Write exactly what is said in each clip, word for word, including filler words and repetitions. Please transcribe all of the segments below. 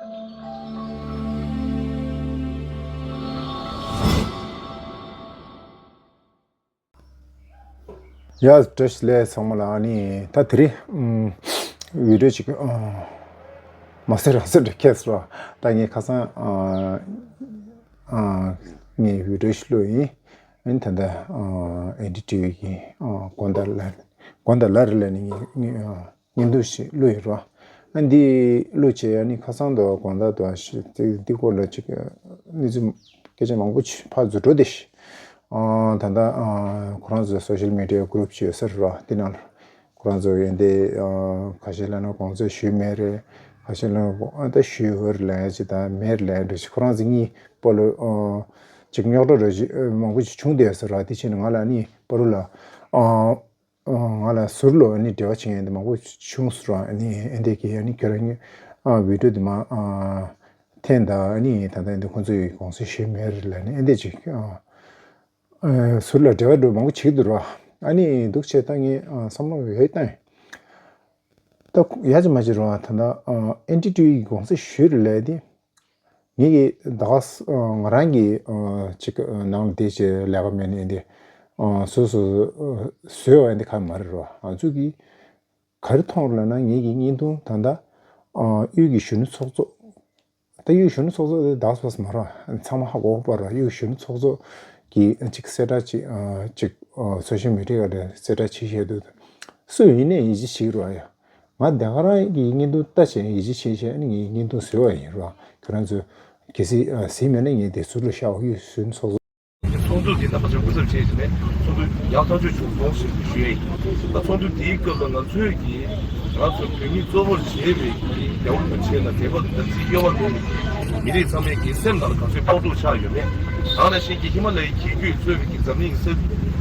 ཡ། བཀྲ་ཤིས་བདེ་ལེགས་ཚང་མ་ལ། ཨ་ནི་ད་དེ་རིང་ཨམ་བི་ཌི་ཡོ་ཅིག་ཨ་མ་སེ་ར་སེ་འདྲ་ཁེལ་སོང་། ད་ངས་ཁ་སང་ཨ་ཨ་ངས་བི་ཌི་ཡོ་ཞིག་བླུགས་ཡིན། ཨ་ནི་ད་ལྟ་ཨ་ཨེན་ཌི་ཊི་ཝི་གི་ཨ་དགོང་དག་ལ་དགོང་དག་ལ་རེད་ལ་ནི་ངས་ངས་ཨ་བརྙན་ཐུང་ཞིག་བླུགས་ཡོད་རེད་བ། ཨ་འདི་བླུགས་བྱས་ཨ་ནི་ཁ་སང་དང་དགོང་དག་དང་ཞིག་འདི་འདི་སྐོར་ལ་ཅིག་གནས་ཚུལ་སྐད་ཆ་མང་པོ་ཅིག་ཕར་ཚུར་འགྲོ་བསྡད་ཤག་ཨ་ད་ལྟ་ཨ་ཁོ་རང་ཚོའི་སོ་ཤལ་མི་ཌི་ཡ་གུ་རུབ་ཅིག་ཡོད་ས་རེད་བ། འདི་ནང་ལ་ཁོ་རང་ཚོ་ཡོན་ཏན་ཨ་ཁ་ཤས་ལབ་ན་དགོངས་ཚུལ་ཞུས་མེད་རེད། ཁ་ཤས་ལབ་ན་ཨ་ད་ཞུས་ཡོད་རེད་ལབ་ཡ་ཅིག་དང་མེད་རེད་ལབ་ཡ་འདྲ་ཅིག་ཁོ་རང་ཚོ་གཉིས་བར་ལ་ཨ་ཅིག་རྙོག་དྲ་འདྲ་ཅིག་མང་པོ་ཅིག་བྱུང་བསྡད་ཡོད་ས་རེད་བ། དེ་བྱས་ནས་ང་ལ་ཨ་ནི་བར་ལ་ཨ། ང་ལ་ཟུར་ལ་ཨ་ནི་འབྲེལ་བ་བྱེད་མཁན་དེ་མང་པོ་བྱུང་སོང་ར། ཨ་ནི་ཨེ་འདྲ་གི་ཨ་ནི་ཁྱོད་རང་གི་ཨ་བི་ཌི་ཡོ་དེ་མར་ཨ་འཐེན་དང་། ཨ་ནི་ད་ལྟ་ཨེ་འདྲ་ཁོང་ཚོས་དགོངས་ཚུལ་ཞུས་མེད་རེད་ལབ་ནས་ཨེ་འདྲ་ཅིག་ཨ་ཨ་ཟུར་ལ་འབྲེལ་བ་འགྲོ་མང་པོ་བྱེད་ཀྱི་འདུག་ར། ཨ་ནི་འདུག་བྱས་ད་ངས་ཨ་བསམ་བློ་ཡོད་བཏང་ཡིན། ད་ཡ་ཅིག་མ་ཅིག་ར། ད་ལྟ་ཨ་ཨེན་ཌི་ཊི་ཝི་གི་དགོངས་ཚུལ་ཞུས་རེད་ལབ་དེ། ངེད་ཀྱིས་ད་ག་ས་ང་རང་གི་ཅིག་ནང་ལ་བསྡད་བྱས་ལས་ཀ་མེད་ནས་འདི་སོ་སོ་བཟོས་པ་འདི་ག་མ་རེད་རོ། ང་ཚོ་གིས་ག་རེ་མཐོང་རོགས་ལབ་ན། ངེད་ཀྱི་བརྙན་ཐུང་ད་ལྟ་དབུས་ཀྱི་གཞོན་ནུ་ཚོགས་གཙོ། ད་དབུས་གཞོན་ནུ་ཚོགས་གཙོ་དེ་དག་སོ་སོ་མ་རེད། ཚང་མ་ཧ་གོ་བ་རེད། དབུས་གཞོན་ནུ་ཚོགས་གཙོ་གིས་ཅིག་གསལ་བསྒྲགས་ཅིག་ཅིག་སོ་ཤལ་མི་ཌི་ཡ་ལ་གསལ་བསྒྲགས་བྱེད་བཞིན་འདུག་སུ་ཡིན་ནའི་ཡིད་ཆེས་བྱེད་རོགས་ཡ། ང་དེ་ག་རང་གི་བརྙན་ཐུང་ལྟ་བྱས་ཡིད་ཆེས་བྱས་བྱས་ནས་ངའི་བརྙན་ཐུང་བཟོས་པ་ཡིན་རོ། ཁྱོད་རང་ཚོས་གལ་སྲིད་ཨ་གཟིགས་མེད་ན་ངས་དེ་ཟུར་ལ་བཞག་ཡོད་ཟུར་ཚོགས་གཙོ། ཚོགས་འདུ་འདི་རྣམ་པ་ཚོས་སྐུ་ཚབ་བྱས་བྱས་ནས་ཚོགས་འདུ་ཡག་ཐག་ཆོད་བྱུང་སོང་ཞེས་ཞུ་ཡས་ཡིན། ད་ཚོགས་འདུ་འདིའི་སྐབས་ལ་ང་ཚོས་ཀྱིས་ང་ཚོ་བོད་མི་གཙོ་བོར་བྱས་པའི་གི་རྒྱལ་བ་རིན་པོ་ཆེ་ལ་དད་པ་དང་དམ་ཚིག་གཡོ་བ་མེད་པའི་གི་མི་རིགས་ཚང་མའི་གི་སེམས་ནང་ལ་ག་ཚོད་ཕོག་ཐུག་ཆགས་ཡོད་མེད། ད་ནང་བཞིན་གྱི་ཧི་མ་ལ་ཡའི་འཁྱིལ་རྒྱུད་གཙོས་པའི་གི་འཛམ་གླིང་ས་ས་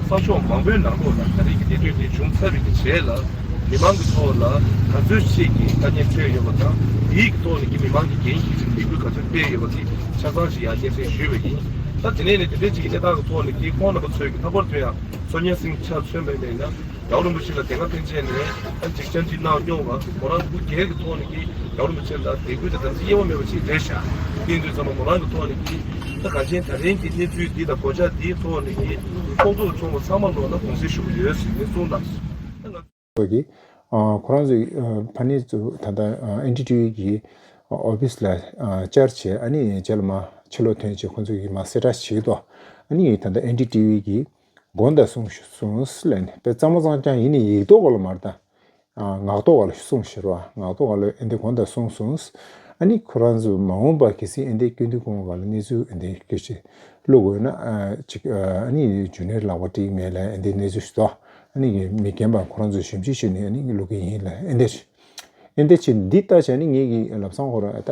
ཕྱོགས་མང་པོའི་ནང་ལོགས་ལ་ད་རེས་ཀྱི་གནད་དོན་འདི་བྱུང་ཚར་བའི་གི་རྗེས་ལ། མི་མང་གི་ཐོག་ལ་ག་ཚོད་ཅིག་གི་དཀའ་ངལ་འཕྲད་ཡོད་པ་དང་། དེའི་ཐོག་ནས་ཀྱི་མི་མང་གི་འགན་འཁྱེར་ཅིག་ལས་འགུལ་ག་ཚོད་སྤེལ་ཡོད་པ་དེ་ཆ་ཚང་ཞིག་ཡང་སྙན་སེང་ཞུས་པ་ཡིན། ད་དེ་ནས་ནི་དེ་འདྲའི་ཅིག་གི་གནས་སྟངས་ཀྱི་ཐོག་ནས་ཀྱི་ཁོང་རྣམ་པ་ཚོས་ཀྱི་ལྷག་པར་དུ་ཡང་མཚོ་སྙན་སེང་ཆ་མཚོན་པ་ཡིན་ན། རྒྱལ་བ་རིན་པོ་ཆེ་ལ་དེ་སྔ་ཕན་ཆད་ནས་ཨ་ཅིག་བཅར་འདྲི་གནང་མྱོང་བ་ཁོ་རང་སྐུ་སྒེར་གྱི་ཐོག་ནས་ཀྱི་རྒྱལ་བ་རིན་པོ་ཆེ་ལ་དད་གུས་དང་དམ་ཚིག་གཡེང་བ་མེད་པ་ཞིག་རེད་ཤག་དེ་ཡིན་དུས་ཙམ་པ་ཁོ་རང་གི་ཐོག་ནས་ཀྱི་ད་ག་ཅན་ད་རིང་གི་གནས་ཚུལ་འདི་དང་གོད་ཆག་འདིའི་ཐོག་ནས་ཀྱི་ཕོག་ཐུག་བྱུང་བ་ཚང་མ་ལོག་ལ་དགོངས་སེལ་ཞུ་གི་ཡོད་ཟེར་ནས་གསུངས་དང་། ཁོ་གིས་ཨ་ཁོ་རང་ཚོའི་ཨ་ཕ་ནི་ཚོ་ད་ལྟ་ཨ་ཨེན་ཌི་ཊི་ཝི་གི་ཨ་ཨོ་ཕི་སི་ལ་ཨ་བཅར་བྱས། ཨ་ནི་རྗེས་ལ་མར་ཕྱི་ལོགས་ཐོན་བྱས་ཁོ་ཚོ་གིས་མར་གསལ་བསྒྲགས་བྱེད་དོ། ཨ་ནི་ད་ལྟ་ཨེན་ཌི་ཊི་ཝི་གིས་དགོངས་དག་གསུངས་སོང་ལབ་ནས། དཔེ་གཙང་མ་གཙང་རྐྱང་ཡིན་ནའི་ཡིག་ཐོག་སྐོར་ལ་མ་རེད་ད། ཨ་ངག་ཐོག་སྐོར་ལ་གསུངས་ཤག་རོ། ངག་ཐོག་སྐོར་ལ་ཨེ་འདི་དགོངས་དག་གསུངས་སོང་། ཨ་ནི་ཁོ་རང་ཚོ་མ་འོངས་པ་གལ་སྲིད་ཨེ་འདི་སྐྱོན་འདི་སྐོང་སྐོར་ལ་གནས་ཚུལ་ཨེ་འདི་སྐད་ཆ་བླུག་དགོས་ན་ཨ་ཅིག་ཨ་ནི་རྒྱུ་ནོར་ལག་པ་སྤྲད་མེད་ལ་ཨེ་འདི་གནས་ཚུལ་ཞིག་ཏོ། ཨ་ནི་མི་རྒན་པ་ཁོ་རང་ཚོས་ཞིབ་འཇུག་བྱས་ནས་ཨ་ནི་བླུག་གི་ཡིན་ལ་ཨེ་འདི་ཨེ་འདི་ཅིག་འདི་ལྟ་བྱས་ནི་ངེད་ཀྱི་ལབ་སང་ཁོ་ར་ད་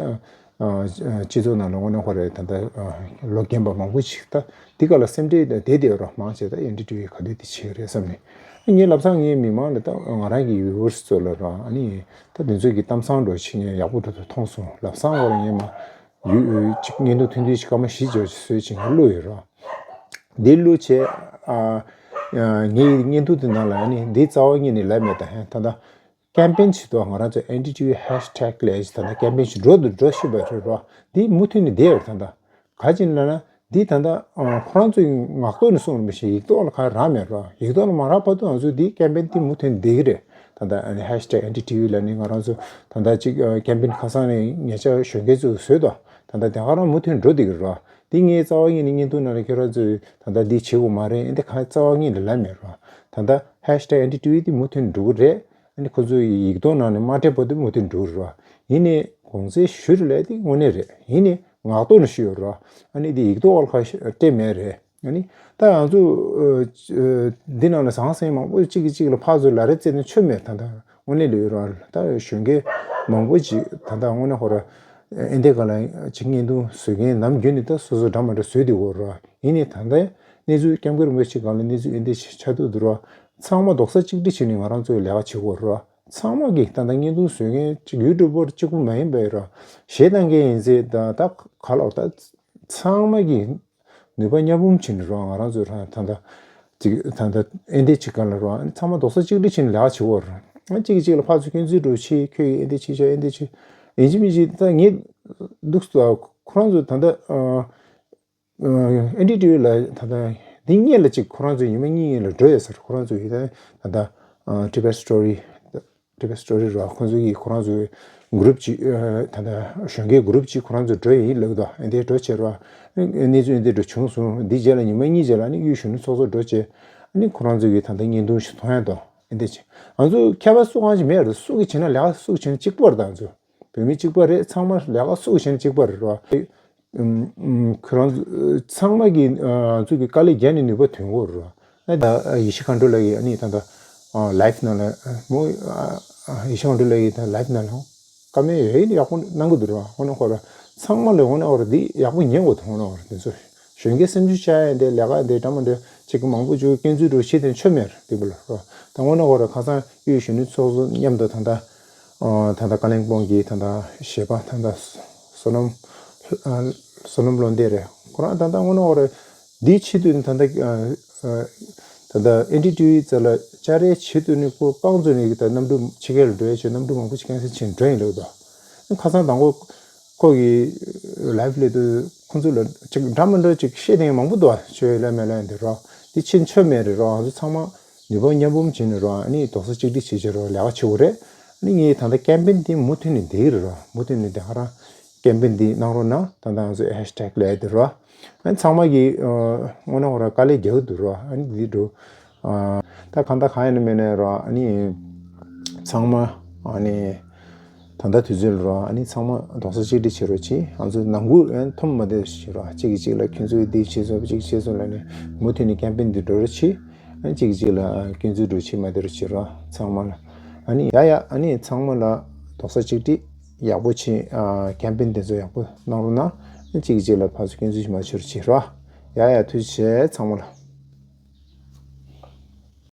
ཨ་སྤྱི་ཚོགས་ནང་ལ་དངོས་གནས་ཁོ་ར་ད་ལྟ་ཨ་ལོ་རྒན་པ་མང་པོ་ཞིག་ད་འདི་ག་ལ་སེམས་ཁྲལ་བསྡད་བསྡད་ཡོད་ར། མང་ཆེ་ད་ཨེན་ཌི་ཊི་ཝི་ག་དུས་དེ་བྱེད་རེད་བསམ་ནས། ངས་ལབ་སང་ངའི་མི་མང་ལ་ད་ང་རང་གི་ཝི་ཡུ་ཝར་སི་ཚོ་ལ་ར་ཨ་ནི་ད་དེ་ཚོས་ཀྱི་གཏམ་བཟང་འགྲོ་ཕྱིན་ཡག་པོ་འགྲོ་དུ་མཐོང་སོང་། ལབ་སང་ཁོ་ར་ངས་མ་ཡུ་ཅིག་བརྙན་ཐུང་ཐུང་ཐུང་ཞིག་སྐར་མ་བཞི་བཅུ་ཞིག་བཟོས་ཅིག་ངས་བླུགས་ཡོད་ར། འདི་བླུགས་བྱས་ཨ་ངའི་བརྙན་ཐུང་དེ་ནང་ལ་ཨ་ནི་འདི་རྩ་བ་ཉིད་ནས་ལབ་མེད་ད། ཧེ་ད་ད་ཀེམ་པེན་ཞིག་འདུག་ང་རང་ཚོ་ཨེན་ཌི་ཊི་ཝི་ཧེཤ་ཊེག་ལས་ཞིག་ད་ལྟ་ཀེམ་པེན་ཞིག་འགྲོ་འདུག་འགྲོ་བཞིན་པ་རེད་རོ། འདི་མུ་མཐུད་ནས་བསྡད་ཡོད་ད་ལྟ། ག་ཅི་ལབ་ན་འདི་ད་ལྟ་ཨ་ཁོ་རང་ཚོའི་ངག་ཐོག་ནས་གསུངས་རེད་མི་ཤེས། ཡིག་ཐོག་ལ་ག་རག་མེད་རོ། ཡིག་ཐོག་ལ་མ་རག་བར་དུ་ང་ཚོས་འདི་ཀེམ་པེན་འདི་མུ་མཐུད་ནས་བསྡད་ཀྱི་རེད། ད་ལྟ་ཨ་ནི་ཧེཤ་ཊེག་ཨེན་ཌི་ཊི་ཝི་ལབ་ནས་ང་རང་ཚོ་ད་ལྟ་ཅིག་ཨ་ཀེམ་པེན་ཁ་སང་ནས་ཉེ་ཆར་གཞོན་སྐྱེས་ཚོས་བཟོས་དོ། ད་ལྟ་དེ་ག་རང་མུ་མཐུད་འགྲོ་བསྡད་ཀྱི་རོ། འདི་ངས་རྩ་བ་ཉིད་ནས་བརྙན་ཐུང་ནང་ལ་ཁྱོད་རང་ཚོས་ད་ལྟ་འདི་བྱེད་དགོས་མ་རེད། འདི་ག་རྩ་བ་ཉིད་ནས་ལབ་མེད་རོ། ད་ལྟ་ཧེཤ་ཊེག་ཨེན་ཌི་ཊི་ཝི་འདི་མུ་མཐུད་འགྲོ་གི་རེད། ཨ་ནི་ཁོ་ཚོས་ཡིག་ཐོག་ནང་ནས་མ་སྤྲད་བར་དུ་མུ་མཐུད་འགྲོ་གི་རེད་བ། ཡིན་ནའི་དགོངས་སེལ་ཞུ་རེད་ལབ་དེ་དངོས་གནས་རེད། ཡིན་ནའི་ངག་ཐོག་ནས་ཞུས་ཡོད་རེད་བ། ཨ་ནི་དེ་ཡིག་ཐོག་བར་ཁ་སྤྲད་མེད་རེད། ཨ་ནི་ད་ང་ཚོ་འདི་ནང་ལ་ཟང་ཟིང་མང་པོ་གཅིག་གིས་གཅིག་ལ་ཕར་ཚུར་ལབ་རེས་རྩེད་ནས་ཆོ་མེད། ད་ལྟ་དངོས་གནས་ལོས་ཡོད་རེད་བ། ད་གཞོན་སྐྱེས་མང་པོ་ཅིག་ད་ལྟ་དངོས་གནས་ཁོ་ར་ཨེ་འདི་ག་ལ་ཅིག་བརྙན་ཐུང་བཟོ་མཁན་ནམ་རྒྱུན་ནས་ད་སོ་སོ་འདྲ་མ་འདྲ་བཟོས་བསྡད་ཡོད་རེད་བ། ཡིན་ནའི་ད་ལྟ་གནས་ཚུལ་སྐྱབས་མགོན་རིན་པོ་ཆེ་སྒང་ལ་གནས་ཚུལ་ཨེ་འདི་ཆགས་འདུག་འདུག་ར། ཚང་མ་རྡོག་རྩ་གཅིག་སྒྲིལ་བྱས་ནས་ང་རང་ཚོས་ལས་ཀ་བྱེད་དགོས་ར། ཚང་མ་གིས་ད་ལྟ་བརྙན་ཐུང་བཟོ་མཁན་གཅིག་ཡུ་ཊུབ་པར་གཅིག་པུ་མ་ཡིན་པའི་ར། གཞས་བཏང་མཁན་ཡིན་ཟེར་ད་ད་ག་ལ་ད་ཚང་མ་གིས་ནུས་པ་མཉམ་སྤུངས་བྱས་ནས་ར། ང་རང་ཚོས་ར་ད་ད་ཅིག་ད་ད་ཨེ་འདི་ཅིག་ག་ལ་ར། ཚང་མ་རྡོག་རྩ་གཅིག་སྒྲིལ་བྱས་ནས་ལས་ཀ་བྱེད་དགོས་ར། གཅིག་གིས་གཅིག་ལ་ཕར་ཚུར་སྐྱོན་འཛུགས་འགྲོ་ཆེ། ཁྱོད་ཀྱིས་ཨེ་འདི་བྱེད་ཤག་ཨེ་འདི་བྱེད། ཡིན་གཅིག་མིན་གཅིག་ད་ངས་ འདུག་ཁོ་རང་ཚོ་ད་ལྟ་ཨེན་ཌི་ཊི་ཝི་ལ་ད་ལྟ་འདི་སྔོན་ལ་ཅིག་ཁོ་རང་ཚོ་ཉི་མ་གཉིས་སྔོན་ལ་འགྲོ་ཡོད་ཟེར། ཁོ་རང་ཚོ་ཡིན་ད་ད་ལྟ་ཊི་བེཊ་སི་ཊོ་རི། ཊི་བེཊ་སི་ཊོ་རི་ར། ཁོང་ཚོ་གིས་ཁོ་རང་ཚོའི་གུ་རུབ་ཅིག་ད་ལྟ་གཞོན་སྐྱེས་གུ་རུབ་ཅིག་ཁོ་རང་ཚོ་འགྲོ་ཡིན་ལབ་དོ། ཨེ་འདི་འགྲོ་བྱས་ར། གནས་ཚུལ་འདི་འགྲོ་བྱུང་སོང་། འདི་རྗེས་ལ་ཉི་མ་གཉིས་རྗེས་ལ་ནི་གཡུ་གཞོན་ནུ་ཚོགས་གཙོ་འགྲོ་བྱས། ཨ་ནི་ཁོ་རང་ཚོ་གིས་ད་ལྟ་བརྙན་ཐུང་ཞིག་མཐོང་ཡ་དོ། ཨེ་འདི་ཅི། ང་ཚོ་ཁྱད་པར་སུ་གང་ཞིག་མེད་རེད། སུ་གིས་བྱས་ན་ལས་ཀ་སུ་གིས་བྱས་ན་གཅིག་པ་རེད། ད་ང་ཚོ་བོད་མི་གཅིག་པ་རེད། ཚང་མ་ལས་ཀ་སུ་གིས་བྱས་ན་གཅིག་པ་རེད་ར། ཁོ་རང་ཚོ་ཚང་མ་གིས་ང་ཚོ་གི་དཀའ་ལས་བརྒྱབ་ནས་ནུས་པ་ཐོན་གྱི་ཡོད་རེད་ར། ཨ་ད་ཡེ་ཤེས་མཁའ་འགྲོ་ལགས་ཀྱིས་ཨ་ནི་ད་ལྟ་ལའིབ་ནང་ལ་མོ་ཡེ་ཤེས་མཁའ་འགྲོ་ལགས་ཀྱིས་ད་ལའིབ་ནང་ལ་བཀའ་མོལ་ཡོད་ཡིན་ཡག་པོ་གནང་གི་འདུག་ར། ཧོ་ན་ཁོ་ར་ཚང་མ་ལ་ཧོ་ན་ཨོ་ར་འདི་ཡག་པོ་ཉན་དགོས་ཐོང་ན་ཨོ་ར་དེ་ཚོ། གཞོན་སྐྱེས་སེམས་ཤུགས་ཆག་ཡ་འདི་ལས་ཀ་འདི་འདྲ་མ་འདྲ་ཅིག་མང་པོ་ཅིག་སྐྱོན་འཛུགས་འགྲོ་བྱེད་དེ་ཆོ་མེར་འདི་བ་ལ་རོ། ད་ངོ་ན་ཁོ་ར་ཁ་སང་གཡུ་གཞོན་ནུ་ཚོགས་གཙོ་མཉམ་དུ་ད་ལྟ་ད་ལྟ་ཀ་ལིང་སྤོང་གི་ད་ལྟ་གཞས་པ་ད་ལྟ་བསོད་ནམས་བསོད་ནམས་བློ་འདས་རེད། ཁོ་རང་ད་ལྟ་ངོ་ན་ཁོ་ར་འདིའི་ཆེད་དུ་ད་ལྟ་ད་ལྟ་ཨེན་ཌི་ཊི་ཝི་ཙ་ལ་བཅར་རའི་ཆེད་དུ་ནི་ཁོ་རྐང་བཙུགས་ནས་ད་གནམ་གྲུ་ཕྱི་རྒྱལ་ལ་འགྲོ་ཡ་ཆེད་གནམ་གྲུ་མང་པོ་ཞིག་ཀན་སེལ་བྱས་འགྲོ་ཡིན་ལབ་དོ། ཁ་སང་དང་པོ་ཁོ་གི་ལའིབ་ལས་དུ་ཁོང་ཚོ་ལ་ཅིག་འདྲ་མི་འདྲ་ཅིག་བཤད་དེ་མང་པོ་འདུག་ཨ། ཆོས་ལ་མེ་ལ་འདི་རོ། འདི་ཕྱིན་ཆོས་མེད་རེད་རོ། ང་ཚོ་ཚང་མ་ནུས་པ་མཉམ་སྤུངས་བྱས་ནས་རོ། ཨ་ནི་རྡོག་རྩ་གཅིག་སྒྲིལ་བྱེད་བྱེད་རོ། ལས་ཀ་བྱེད་དགོས་རེད། ཨ་ནི་ངས་ད་ལྟ་ཀེམ་པེན་འདི་མུ་མཐུད་ནས་འདི་རེད་རོ། མུ་མཐུད་ནས་འདི་ཧ་རང་ཀེམ་པེན་འདི་གནང་རོགས་གནང་། ད་ལྟ་ང་ཚོ་ཧེཤ་ཊེག་ལས་འདི་རོ། ཨ་ནི་ཚང་མ་གིས་དངོས་གནས་ཁོ་ར་དཀའ་ལས་རྒྱག་གི་འདུག་རོ། ཨ་ནི་འདི་འགྲོ། ད་གང་ལྟར་གང་ཡིན་ན་མིན་ན་རོ། ཨ་ནི་ཚང་མ་ཨ་ནི་ད་ལྟ་དུས་ཚོད་ལ་རོ། ཨ་ནི་ཚང་མ་རྡོག་རྩ་གཅིག་སྒྲིལ་བྱེད་རོགས་གྱིས། ང་ཚོ་ནང་ཁུལ་ཨན་འཐོམ་མ་བསྡད་བྱེད་རོགས། གཅིག་གིས་གཅིག་ལ་ཁྱོད་ཚོས་འདི་བྱེད་སོང་། གཅིག་བྱེད་སོང་ལབ་ནས་མུ་མཐུད་ནས་ཀེམ་པེན་འདི་འགྲོ་རོགས་གྱིས། ཨ་ནི་གཅིག་གིས་གཅིག་ལ་སྐྱོན་འཛུགས་འགྲོ་བྱེད་མ་བསྡད་རོགས་བྱེད་རོགས་ཚང་མ་ལ། ཨ་ནི་ཡ་ཡ་ཨ་ནི་ཚང་མ་ལ་རྡོག་རྩ་གཅིག་སྒྲིལ་ཡག་པོ་བྱེད། ཀེམ་པེན་འདི་ཚོ་ཡག་པོ་གནང་རོགས་གནང་། ཨ་ནི་གཅིག་གིས་གཅིག་ལ་ཕར་ཚུར་སྐྱོན་འཛུགས་མ་བྱེད་རོགས་བྱེད་རོགས། ཡ་ཡ་ཐུགས་རྗེ་ཆེ་ཚང་མ་ལ།